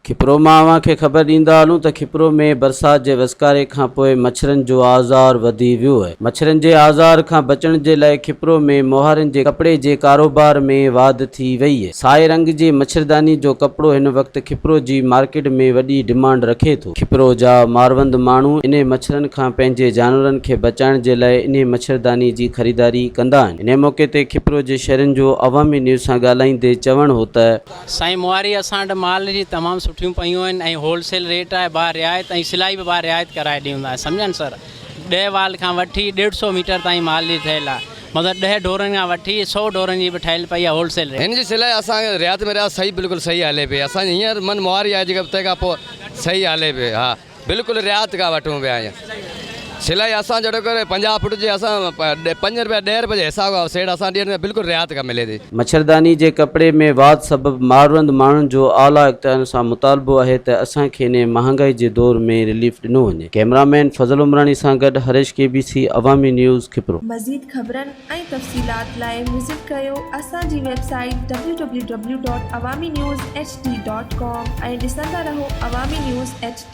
کپرو مان اوهان کي خبر ڏيندا هلون ته کپرو ۾ برسات جي وسڪاري کان پوء مڇرن جو آزار وڌي ويو آهي. مڇرن جي آزار کان بچڻ جي لاء کپرو ۾ مهارين جي ڪپڙي جي ڪاروبار ۾ واڌ ٿي وئي آهي. سائي رنگ جي مڇرداني جو ڪپڙو هن وقت کپرو جي مارڪيٽ ۾ وڏي ڊمانڊ رکي ٿو. کپرو جا ماروند ماڻهو انهي مڇرن کان پنهنجي جانورن کي بچائڻ جي لاء انهي مڇرداني جي خريداري ڪندا آهن. انهي موقعي تي کپرو جي شهرين جو عوامي نيوز سان ڳالهائيندي چوڻ هو ته. سائين مواري اسان وٽ مال جي تمام سٺيون پيون آهن ۽ هول سيل ريٽ آهي با رعايت ۽ سلائي به با رعايت ڪرائي ڏيون ٿا سمجهن سر ڏهه وال کان وٺي ڏيڍ سو ميٽر تائين مال جي ٺهيل آهي مطلب ڏهه ڍورن کان وٺي سو ڍورن جي به ٺهيل پئي آهي هول سيل ريٽ. هن جي سلائي اسان کي رعايت ۾ رعايت صحيح بلڪل صحيح هلي پئي اسان جي هينئر من مواري آهي جيڪا تنهن کان پوء صحيح هلي پئي ها. بلڪل رعايت کان وٺون پيا ائين سلائي اسان جهڙو ڪر 50 فوٽ جي اسان 5 روپيا 10 روپيا جي حساب کان سيڙ اسان ڏين پيا بلڪل رعايت کان ملي ٿي. مڇرداني جي ڪپڙي ۾ واڌ سبب ماروند ماڻهن جو اعليٰ اختيارين سان مطالبو آهي ته اسان کي انهي مهانگائي جي دور ۾ رليف ڏنو وڃي. ڪئميرا مين فضل عمراڻي سان گڏ Harish K B C Awami news Khipro. مزيد خبرن ۽ تفصيلات لاء وزٽ ڪريو اسان جي website W W W dot Awami news H D dot com ۽ ڏسندا رهو عوامي نيوز ايڇ ڊي.